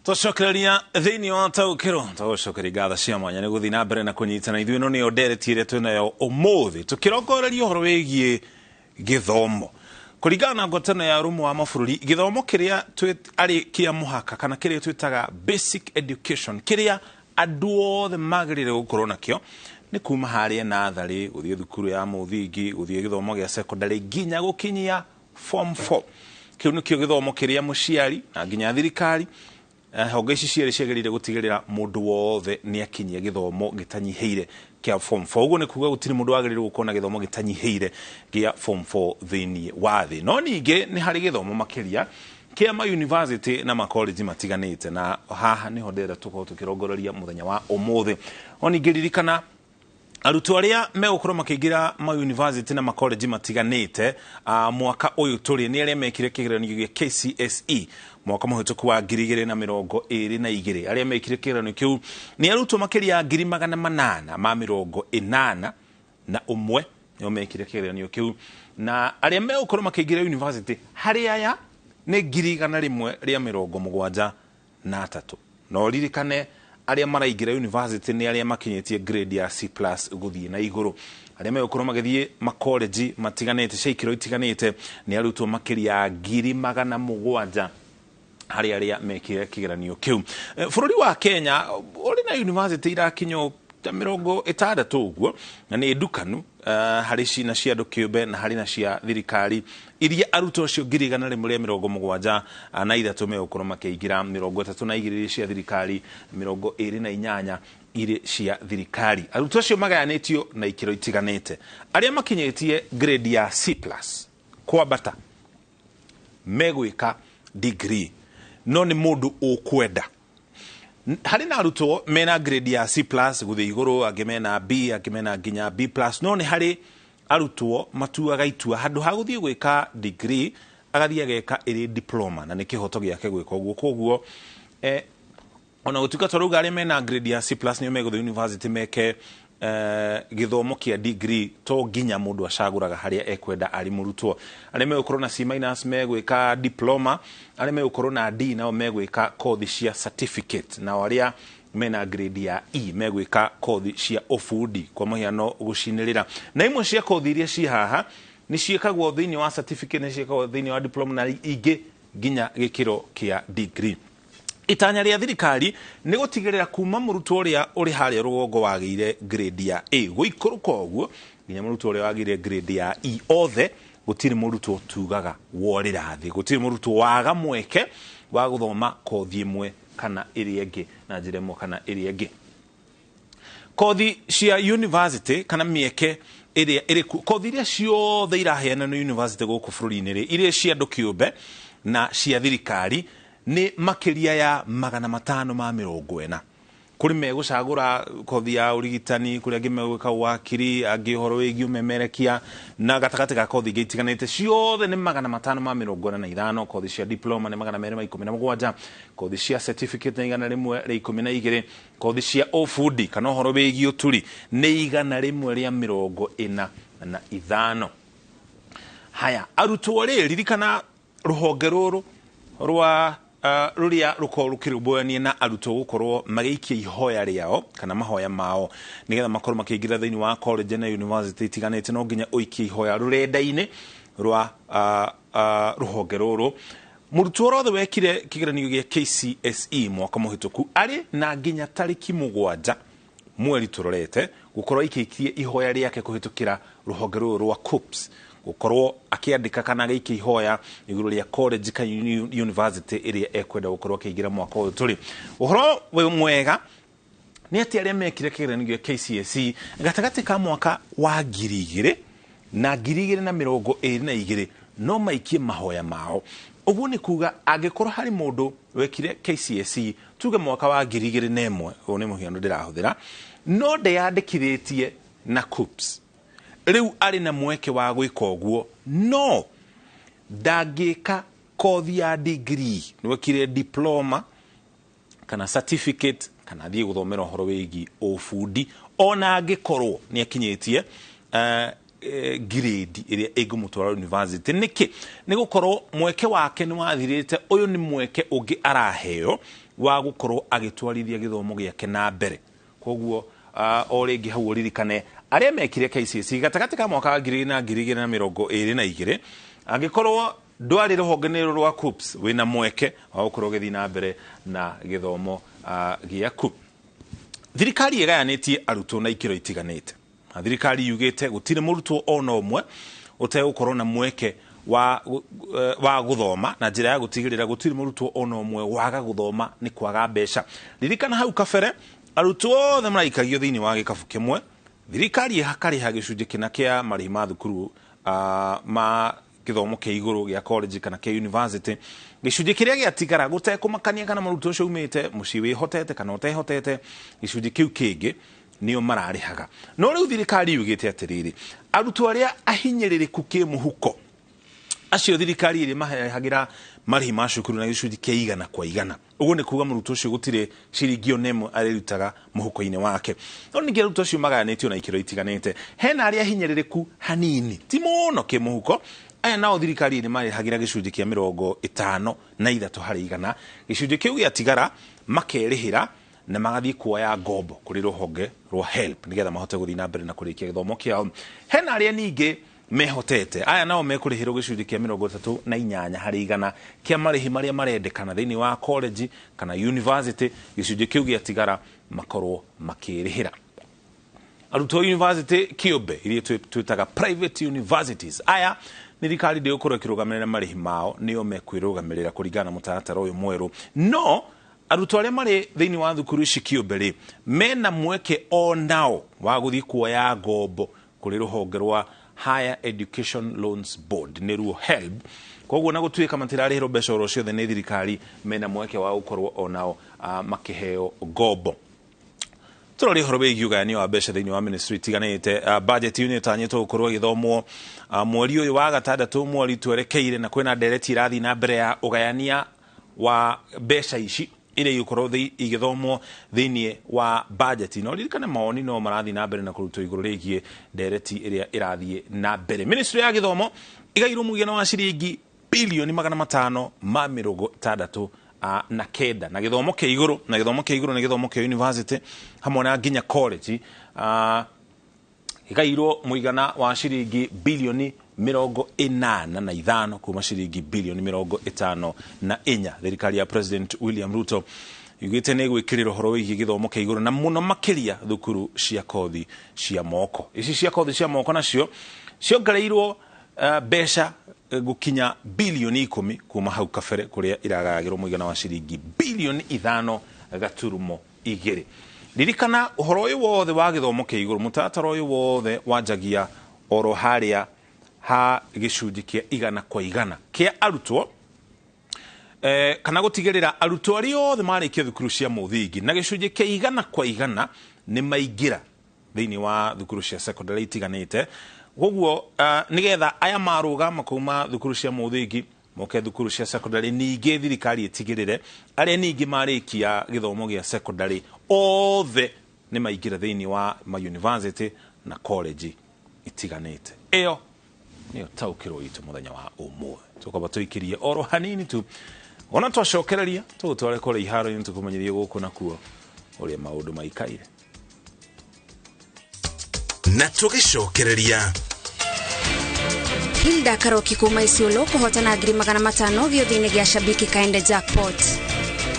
Twacokereria thĩinĩ wa taũkĩrwo, twagũcokeria ngatho cia mwanya nĩ gũthiĩ na mbere na kũnyitana ithuĩ. Ĩno nĩyo ndereti ĩrĩa twĩnayo ũmũthĩ, tũkĩrongoreria ũhoro wĩgiĩ gĩthomo. Kũringana na ngwatanĩro ya ũrũmwe wa mabũrũri, gĩthomo kĩrĩa arĩ kĩa mũhaka kana kĩrĩa twĩtaga basic education, kĩrĩa andũ othe magĩrĩire gũkorwo nakĩo, nĩ kuma harĩa natharĩ gũthiĩ thukuru ya mũthingi, gũthiĩ gĩthomo gĩa secondary nginya gũkinyia form 4. Kĩu nĩkĩo gĩthomo kĩrĩa mũciari na nginya thirikari, honge ici cierĩ ciagĩrĩire gũtigĩrĩra mũndũ wothe nĩ akinyia gĩthomo gĩtanyihĩire kĩa form 4. Ũguo nĩ kuga gũtirĩ mũndũ wagĩrĩirwo gũkorwo na gĩthomo gĩtanyihĩire gĩa form 4 thĩinĩ wa thĩ. No ningĩ nĩ harĩ gĩthomo makĩria kĩa ma university na makoleji matiganĩte, na haha nĩho ndĩrenda tũkorwo tũkĩrongoreria mũthenya wa ũmũthĩ. No ningĩ ririkana, arutwo arĩa megũkorwo makĩingĩra ma university na makoleji matiganĩte mwaka ũyũ tũrĩ nĩ arĩa mekire kĩgeranio gĩa KCSE mwaka mũhĩtũku wa 2022. Arĩa mekire kĩgeranio kĩu nĩ arutwo makĩria ya 881,000 nĩo mekire kĩgeranio kĩu, na arĩa megũkorwo makĩingĩra university harĩ aya nĩ 173,000. No ririkane, arĩa maraingĩra university nĩ arĩa makinyĩtie grade ya C plus gũthiĩ na igũrũ. Arĩa megũkorwo magĩthiĩ makoleji matiganĩte cia ikĩro itiganĩte nĩ arutwo makĩria ya 700,000 harĩ arĩa mekire kĩgeranio kĩu. Bũrũri wa Kenya ũrĩ na university irakinya ta 60 ũguo, na nĩ ndukanu, harĩ cina cia andũ kĩũmbe na harĩ na cia thirikari, iria arutwo acio 173,000 megũkorwo makĩingĩra, 32 irĩ cia thirikari, 28 irĩ cia thirikari. Arutwo acio magayanĩtio na ikĩro itiganĩte. Arĩa makinyĩtie grade ya C plus kwambata megwĩka degree, no nĩ mũndũ ũkwenda. Harĩ na arutwo mena grade ya C plus gũthiĩ igũrũ, angĩ mena B, angĩ mena nginya B plus, no nĩ harĩ arutwo matuaga itua handũ ha gũthiĩ gwĩka degree agathiĩ ageka ĩrĩ diploma, na nĩ kĩhoto gĩake gwĩka ũguo. Koguo ona gũtuĩka twarauga arĩa mena grade ya C plus nĩo megũthiĩ university meke gĩthomo kĩa degree, to nginya mũndũ acagũraga harĩa ekwenda arĩ mũrutwo. Arĩa megũkorwo na C minus megwĩka diploma, arĩa megũkorwo na D nao megwĩka kothi cia certificate, nao arĩa mena grade ya E megwĩka kothi cia ũbundi, kwa mũhiano gũcinĩrĩra. Na imwe cia kothi iria ci haha nĩ ciĩkagwo thĩinĩ wa certificate, nĩ ciĩkagwo thĩinĩ wa diploma na ingĩ nginya gĩkĩro kĩa degree. Itanya rĩa thirikari nĩ gũtigĩrĩra kuma mũrutwo ũrĩa ũrĩ harĩa rũgongo wagĩire grade ya A gũikũrũka ũguo nginya mũrutwo ũrĩa wagĩire grade ya E, othe gũtirĩ mũrutwo tugaga worĩra thĩ, gũtirĩ mũrutwo waga mweke wa gũthoma kothi ĩmwe kana ĩrĩa ĩngĩ na njĩra ĩmwe kana ĩrĩa ĩngĩ. Kothi cia university kana mĩeke ĩrĩa ĩrĩ kuo, kothi iria ciothe iraheanwo nĩ university gũkũ bũrũri-inĩ rĩ, iria cia andũ kĩũmbe na cia thirikari, nĩ makĩria ya 540. Kũrĩ megũcagũra kothi ya ũrigitani, kũrĩ angĩ megwĩka ũwakiri, angĩ ũhoro wĩgiĩ ũmemerekia, na gatagatĩ ga kothi ingĩ itiganĩte, ciothe nĩ 545. Kothi cia diploma nĩ 217, kothi cia certificate nĩ 112, kothi cia ũbundi kana ũhoro wĩgiĩ ũturi nĩ 145. Haya, arutwo rĩ, ririkana rũhonge rũrũ rwa rũrĩa rũkorwo rũkĩrũmbũyania na arutwo gũkorwo magĩikia ihoya rĩao kana mahoya mao nĩgetha makorwo makĩingĩra thĩinĩ wa college na university itiganĩte, no nginya ũikie ihoya rũrenda-inĩ rwa rũhonge rũrũ. Mũrutwo wothe wekire kĩgeranio gĩa KCSE mwaka mũhĩtũku arĩ na nginya tarĩki 7 mweri tũrorete gũkorwo aikĩtie ihoya rĩake kũhĩtũkĩra rũhonge rũrũ rwa KUCCPS, gũkorwo akĩandĩka kana agĩikia ihoya igũrũ rĩa college kana university ĩrĩa ekwenda gũkorwo akĩingĩra mwaka ũyũ tũrĩ. Ũhoro wĩ mwega nĩ atĩ arĩa mekire kĩgeranio gĩa KCSE gatagatĩ ka mwaka wa 2000 na 2022 no maikie mahoya mao. Ũguo nĩ kuga angĩkorwo harĩ mũndũ wekire KCSE tuge mwaka wa 2001, ũyũ nĩ mũhiano ndĩrahũthĩra, no ndeyandĩkithĩtie na KUCCPS, rĩu arĩ na mweke wa gwĩka ũguo, no ndangĩka kothi ya degree, nĩwekire diploma kana certificate kana athiĩ gũthomera ũhoro wĩgiĩ ũbundi, ona angĩkorwo nĩ akinyĩtie grade ĩrĩa ĩngĩmũtwara university. Nĩkĩ? Nĩ gũkorwo mweke wake nĩ wathirĩte. Ũyũ nĩ mweke ũngĩ araheo. wa gũkorwo agĩtwarithia gĩthomo gĩake na mbere. Koguo o rĩngĩ hau ũririkane arĩa mekire KCSE gatagatĩ ka mwaka wa 2000 na 2022, angĩkorwo ndwarĩ rũhonge-inĩ rwa KUCCPS, wĩna mweke wa gũkorwo ũgĩthiĩ na mbere na gĩthomo gĩaku. Thirikari ĩgayanĩtie arutwo na ikĩro itiganĩte. Na thirikari yugĩte gũtirĩ mũrutwo ona ũmwe ũtegũkorwo na mweke wa gũthoma, na njĩra ya gũtigĩrĩra gũtirĩ mũrutwo ona ũmwe waga gũthoma nĩ kwaga mbeca. Ririkana hau kabere arutwo othe maraikagio thĩinĩ wa gĩkabu kĩmwe, thirikari ĩkarĩha gĩcunjĩ kĩna kĩa marĩhi ma thukuru ma gĩthomo kĩa igũrũ gĩa college kana kĩa university. Gĩcunjĩ kĩrĩa gĩatigara gũtekũmakania kana mũrutwo ũcio umĩte mũciĩ wĩhotete kana ũtehotete, gĩcunjĩ kĩu kĩngĩ nĩo mararĩhaga. No rĩu thirikari yugĩte atĩrĩrĩ, arutwo arĩa ahinyĩrĩrĩku kĩmũhuko acio thirikari ĩrĩ mahagĩra marĩhi ma cukuru na gĩcunjĩ kĩa 100 kwa 100. Ũguo nĩ kuga mũrutwo ũcio gũtirĩ ciringi ona ĩmwe arĩrutaga mũhuko-inĩ wake. No ningĩ arutwo acio magayanĩtio na ikĩro itiganĩte. Hena arĩa ahinyĩrĩrĩku hanini, ti mũno kĩmũhuko, aya nao thirikari ĩrĩ marĩhagĩra gĩcunjĩ kĩa 53 harĩ 100. Gĩcunjĩ kĩu gĩatigara makerĩhĩra na magathiĩ kuoya ngombo kũrĩ rũhonge rwa HELB nĩgetha mahote gũthiĩ na mbere na kũrĩkia gĩthomo kĩao. Hena arĩa ningĩ mehotete, aya nao mekũrĩhĩrwo gĩcunjĩ kĩa 38 harĩ 100 kĩa marĩhi marĩa marendekana thĩinĩ wa college kana university. Gĩcunjĩ kĩu gĩatigara makorwo makĩrĩhĩra. Arutwo university kĩũmbe iria twĩtaga private universities, aya nĩ thirikari ndĩgũkorwo ĩkĩrũgamĩrĩra marĩhi mao, nĩo mekwĩrũgamĩrĩra kũringana na mũtaratara ũyũ mwerũ. No arutwo arĩa marĩ thĩinĩ wa thukuru ici kĩũmbe rĩ, mena mweke o nao wa gũthiĩ kuoya ngombo kũrĩ rũhonge rwa Higher Education Loans Board, nĩruo HELB. Koguo na gũtuĩka matirarĩhĩrwo mbeca oro ciothe nĩ thirikari, mena mweke wa gũkorwo onao makĩheo ngombo. Tũrore ũhoro wĩgiĩ ũgayania wa mbeca thĩinĩ wa ministry itiganĩte. Budget nĩ ĩtanyĩtwo gũkorwo ĩgĩthomwo mweri ũyũ wa gatandatũ, mweri twerekeire, na kwĩna ndereti irathiĩ na mbere ya ũgayania wa mbeca ici iria igũkorwo igĩthomwo thĩinĩ wa budget. No ririkane mawoni no marathiĩ na mbere na kũrutwo igũrũ rĩgiĩ ndereti ĩrĩa ĩrathiĩ na mbere. Ministry ya gĩthomo ĩgairwo mũigana wa ciringi bilioni 569 na gĩthomo kĩa igũrũ, na gĩthomo kĩa igũrũ nĩ gĩthomo kĩa university hamwe na nginya college, ĩgairwo mũigana wa ciringi bilioni 85 kuma ciringi bilioni 54. Thirikari ya President William Ruto yugĩte nĩ gwĩkĩrĩra ũhoro wĩgiĩ gĩthomo kĩa igũrũ na mũno makĩria thukuru cia kothi cia moko. Ici cia kothi cia moko nacio ciongereirwo mbeca gũkinya bilioni 10 kuma hau kabere kũrĩa iragayagĩrwo mũigana wa ciringi bilioni 5.2. Ririkana ũhoro ũyũ wothe wa gĩthomo kĩa igũrũ, mũtaratara ũyũ wothe wanjagia oro harĩa ha gĩcunjĩ kĩa 100 kwa 100 kĩa arutwo, kana gũtigĩrĩra arutwo arĩa othe marĩkia thukuru cia mũthingi na gĩcunjĩ kĩa 100 kwa 100 nĩ maingĩra thĩinĩ wa thukuru cia secondary itiganĩte. Koguo nĩgetha aya marũgama kuma thukuru cia mũthingi moke thukuru cia secondary, ningĩ thirikari ĩtigĩrĩre arĩa ningĩ marĩkia gĩthomo gĩa secondary othe nĩ maingĩra thĩinĩ wa ma university na college itiganĩte. Ĩyo nĩyo taũkĩrwo itũ mũthenya wa ũmũthĩ. Tũkwamba tũikĩrie oro hanini tu, ona twacokereria tũgũtware kũrĩa iharo-inĩ tũkũmenyithie gũkũ na kuo ũrĩa maũndũ maikaire. Na tũgĩcokereria Hilda Karoki kuma Isiolo kũhotana 500,000 gĩũthĩ-inĩ gĩa Shabiki Kaende Jackpot.